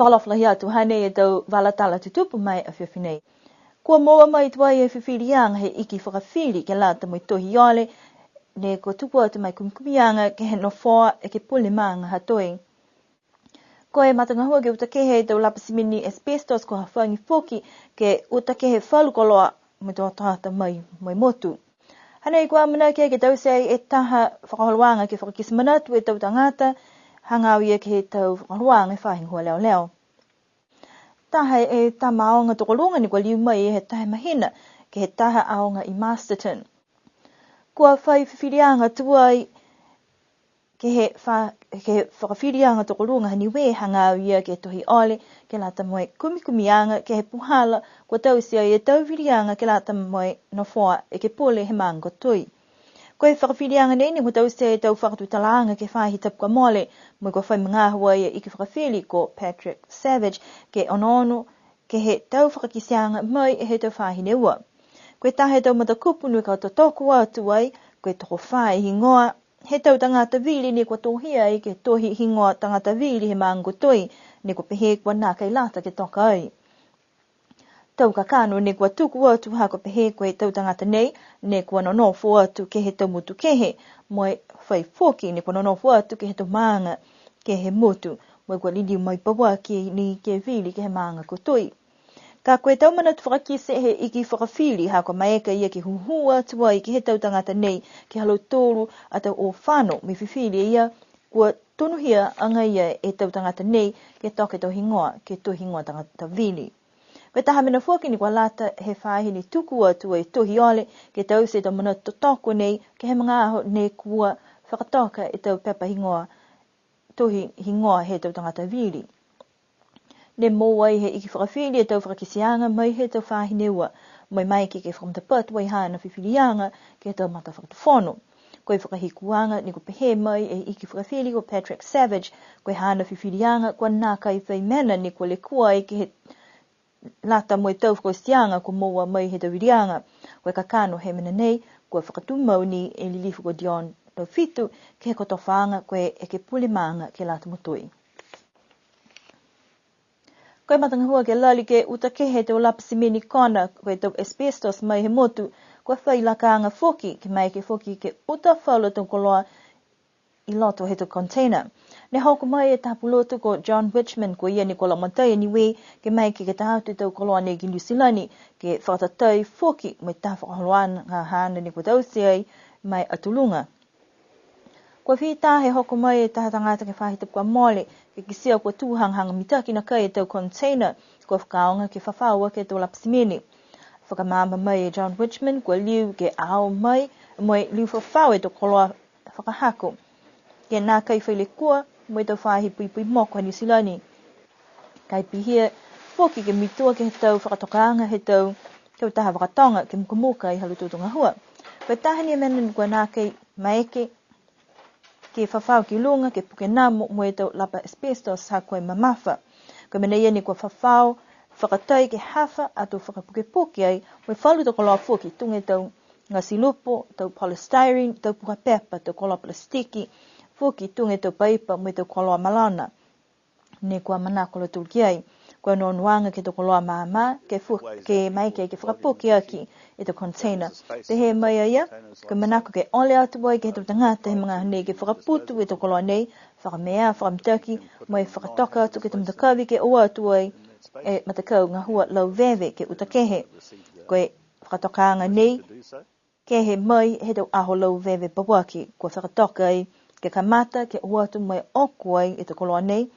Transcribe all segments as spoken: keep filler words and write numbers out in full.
Fakaalofa lahi atu, hanei e tau vala tala tutupu ma e afiafi nei. Kua moua mai tuai e fifiliaga he iki fakafili ke lata mo e tohi ole, ne kua tuku atu ma e kumikumiaga ke he nofoa ekepule maaga ha Toi. Ko e matagahua ke uta kehe e tau lapa simeni asbestos kua hafagi foki ke uta kehe falu koloa mo e tau tagata mai mo e motu. Hanei kua amanaki ke taute e taha fakaholoaga ke fakakite manatu e tau tagata, hagaao ia ke he tau fakaholoaga he faahi gahua leoleo. Taha e tama aoga tokoluga ne kua liu mai he taha mahina ke he taha aoga i Masterton. Kua fai fifiliaga tuai ke he fa-, ke he fakafiliaga tokoluga ha Niue, hagaao ia ke he tohi ole ke lata mo e kumikumiaga ke he puhala kua taute ai e tau filiaga ke lata mo e nofoa ekepule he maaga ko Toi. Ko e fakafiliaga nei ne kua taute e tau fakatutalaaga ke he faahi tapu kua mole, mo e kua fai magaaho ai e iki fakafili ko Patrick Savage ke onoono ke he tau fakakiteaga mai he tau faahi ne ua. Ko e taha he tau matakupu ne kua totoko atu ai, ko e tokofā e higoa he tau tagata vili ne kua tohia ai ke he tohi higoa tagata vili he maaga ko Toi, ne kua pehē kua nākai lata ke toka ai. Tau kakano ne kua tuku atu ha kua pehē ko e tau tagata nei ne kua nonofo atu ke he tau motu kehe, mo e fai foki ne kua nonofo atu ke he tau maaga ke he motu, mo e kua liliu mai pauaki ni ke vili ke he maaga ko Toi. Ka ko e tau manatu fakakite he iki fakafili ha kua maeke ia ke hūhū atu ai ke he tau tagata nei, ke he ha lautolu a tau o fano mo e fifili e ia, kua tonuhia agaia e tau tagata nei ke toka e tau higoa ke he tohi higoa tagata vili. Ko e taha mena foki ne kua lata he faahi ne tuku atu e tohi ole ke taute e tau manatu totoko nei ke he magaaho ne kua fakatoka e tau pepa higoa, tohi higoa he tau tagata vili. Ne moua ai he iki fakafili e tau fakakiteaga mai he tau faahi ne ua, mo e maeke ke fakamatapatu ai haana fifiliaga ke he tau matafakatufono. Ko e fakahikuaga ne kua pehē mai e iki fakafili ko Patrick Savage, ko e haana fifiliaga kua nākai fai mena ne kua lekua ai ke he lata mo e tau fakaotiaga kua moua mai he tau viliaga. Ko e kakano he mena nei, kua fakatumau ni e lilifu ko Dion Taufitu ke he kotofaaga ko e ekepule maaga ke lata mo Toi. Ko e matagahua ke lali ke uta kehe e tau lapa simeni kona, ko e tau asbestos mai he motu, kua fai lakaaga foki ke maeke foki ke uta falu a tau koloa i loto he tau container. Ne hoko mai e taha pulotu ko John Wichman, ko ia ne kua lagomatai a Niue ke maeke ke ta atu e tau koloa nei ki Niu Silani, ke fakatatai foki mo e taha fakaholoaga haana ne kua taute ai ma e Atu Luga. Kua fita he hoko mai e taha tagata ke he faahi tapu kua mole, ke kitia kua tū hagahaga mitaki nakai e tau container, kua fakaaoga ke fafao aki e tau lapa simeni. Fakamaama mai e John Wichman, kua liu ke ao mai, mo e liu fafao e tau koloa fakahako. Ke nākai fai lekua, mo e tau faahi puipui moko ha Niu Silani. Ka e pihia foki ke muitua ke he tau fakatokaaga he tau kautaha fakatoga ke mukamuka ai ha lautolu a tau gahua. Ko e taha ni e mena ne kua nākai maeke ke fafao ki luga, ke puke namo mo e tau lapa asbestos ha ko e mamafa. Ko e mena ia ne kua fafao fakatai ke hafa ato fakapukepuke ai, mo e falu tau koloa foki, tuga e tau gasi lupo, tau polystyrene, tau puha pepa, tau koloa palasitiki, foki tuga e tau paipa mo e tau koloa malona. Ne kua manako a lautolu ki ai. Ko e onoonoaga ke he tau koloa māmā, ke fu-, ke maeke ke fakapuke aki e tau container. Pehē mai a ia, ko e manako ke ole atu ai ke he tau tagata he magaaho nei ke fakaputu e tau koloa nei, fakamea, fakamitaki, mo e fakatoka atu ke he tau matakavi ke o atu ai e matakau gahua lau veve ke uta kehe. Ko e fakatokaaga nei, kehe mai he tau aho lau veve pauaki, kua fakatoka ai ke kamata ke o atu mo e oko ai e tau koloa nei,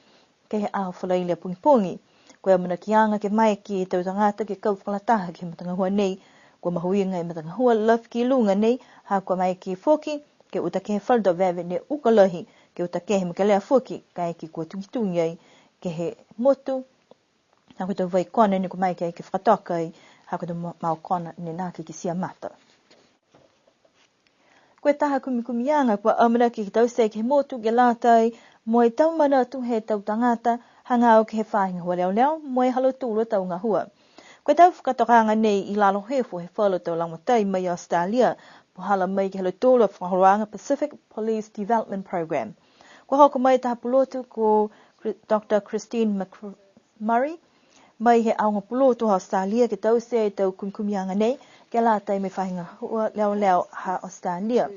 ke he aho Falaile pogipogi. Ko e amanakiaga ke maeke e tau tagata ke kau fakalataha ke he matagahua nei, kua mahuiga e matagahua lafi ki luga nei, ha kua maeke foki ke uta kehe falu tau veve ne uka lahi, ke uta kehe mo e kelea foki, kaeke kua tugitugi ai ke he motu, ha ko e tau vai kona ne kua maeke ke fakatoka ai, ha ko e tau ma-, mao kona ne nākai kitia mata. Ko e taha kumikumiaga kua amanaki ke taute ke he motu ke lata ai mo e tau manatu he tau tagata, hagaao ke he faahi gahua leoleo, mo e ha lautolu a tau gahua. Ko e tau fakatokaaga nei i lalo hifo he falu tau lagomatai mai Australia, puhala mai ke he ha lautolu a fakaholoaga Pacific Police Development Program. Kua hoko mai e taha pulotu ko Chri-, Doctor Christine Mc-, Murray, mai he aoga pulotu ha Australia ke taute e tau kumikumiaga nei, ke lata mo e faahi gahua leoleo ha Australia.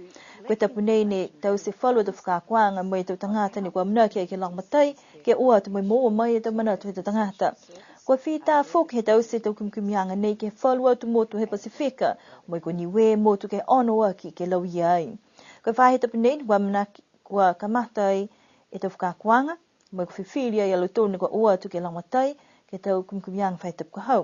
Ko e tapu nei ne taute falu a tau fakaakoaga mo e tau tagata ne kua amanaki ke lagomatai, ke o atu mo e moua mai e tau manatu he tau tagata. Kua fita foki he taute e tau kumikumiaga nei ke he falu a tau motu he Pasifika, mo e ko Niue e motu ke ono aki ke lauia ai. Ko e faahi tapu nei, kua amanaki, kua kamata ai e tau fakaakoaga, mo e kua fifili ai a lautolu ne kua o atu ke lagomatai, ke he tau kumikumiaga faahi tapu ka hau.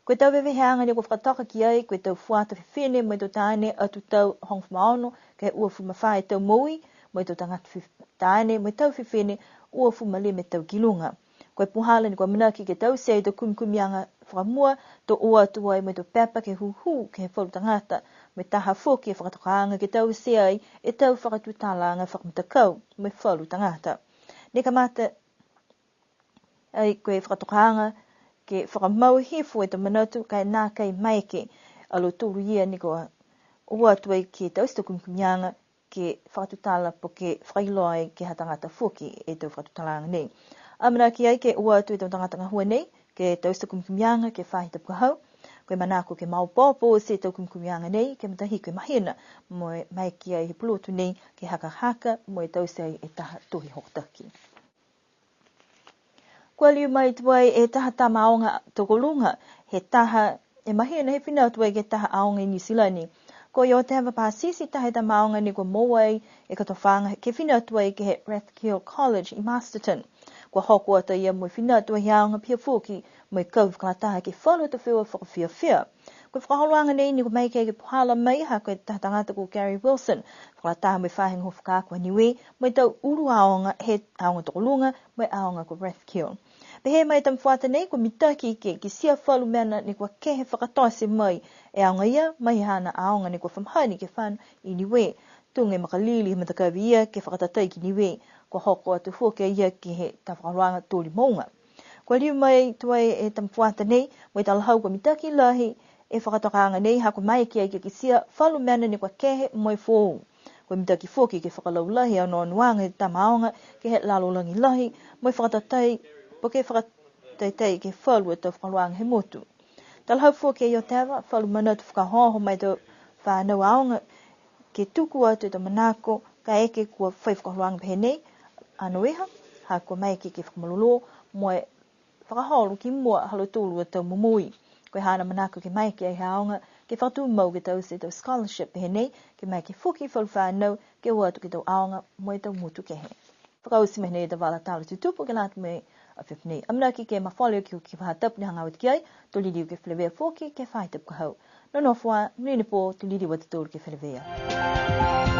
Ko e tau veveheaga ne kua fakatoka ki ai, ko e tau fuata fifine, mo e tau taane atu tau hogofulu ma ono, ke he uafulu ma fā e tau moui, mo e tau tagata fif-, taane, mo e tau fifine, uafulu ma lima e tau ki luga. Ko e puhala ne kua amanaki ke taute e tau kumikumiaga fakamua, to o atu ai mo e tau pepa ke hūhū, ke he falu tagata, mo e taha foki e fakatokaaga ke taute ai e tau fakatutalaaga fakamatakau, mo e falu tagata. Ne kamata ai ko e fakatokaaga ke fakamau hifo e tau manatu ka e nākai maeke a lautolu ia ne kua o atu ai ke taute e tau kumikumiaga ke fakatutala po ke fakailoa ai ke ha tagata foki e tau fakatutalaaga nei. Amanaki ai ke o atu e tau tagata gahua nei ke taute e tau kumikumiaga ke he faahi tapu ka hau. Ko e manako ke maopoopo oti e tau kumikumiaga nei ke matahiku e mahina, mo e maeke ai he pulotu nei ke hakahaka mo e taute ai e taha tohi hokotaki. Kua liu mai tuai e taha tama aoga tokoluga, he taha e mahina he fina atu ai ke he taha aoga i Niu Silani. Ko Ioteva Pasisi taha e tama aoga ne kua moua ai e kotofaaga ke fina atu ai ke he Rathkeale College i Masterton. Kua hoko atu a ia mo e fina atu ai he aoga pihia foki mo e kau fakalataha ke he falu a tau feua fakafiafia. Ko e fakaholoaga nei ne kua maeke ke puhala mai ha ko e taha tagata ko Gary Wilson, fakalataha mo e faahi gahua fakaako ha Niue, mo e tau ulu aoga he aoga tokoluga, mo e aoga ko Rathkeale. Pehē mai e tama fuata nei, kua mitaki ke kitia falu mena ne kua kehe fakatote mai e aoga ia, mai he haana aoga ne kua fa mahani ke fano i Niue. Tuga e makalili he matakavi ia ke fakatatai ki Niue, kua hoko atu foki a ia ke he tau fakaholoaga toli mouga. Kua liu mai tuai e tama fuata nei, mo e talahau kua mitaki lahi e fakatokaaga nei, ha kua maeke ai ke kitia falu mena ne kua kehe mo e foou. Kua mitaki foki ke fakalaulahi e onoonoaga he tama aoga ke he lalolagi lahi, mo e fakatatai, po ke fakatatai ke he falu a tau fakaholoaga he motu. Talahau foki e Ioteva, falu manatu fakaohooho mai e tau fanau aoga, ke tuku atu e tau manako, kaeke kua fai fakaholoaga pehē nei, anoiha, ha kua maeke ke fakamalolō, mo e fakaholo ki mua ha lautolu a tau momoui. Ko e haana manako ke maeke ai he aoga, ke fakatumau ke taute e tau scholarship pehē nei, ke maeke foki falu fanau, ke o atu ke he tau aoga, mo e tau motu kehe. Fakaoti mai nei e tau vala tala tutupu ke lata mo e afiafi nei. Amanaki ke mafola e kiu ke he faahi tapu ne hagaao atu ki ai, to liliu ke feleveia foki ke he faahi tapu ka hau. Nonofo ā, monuina e pō, to liliu a tautolu ke feleveia.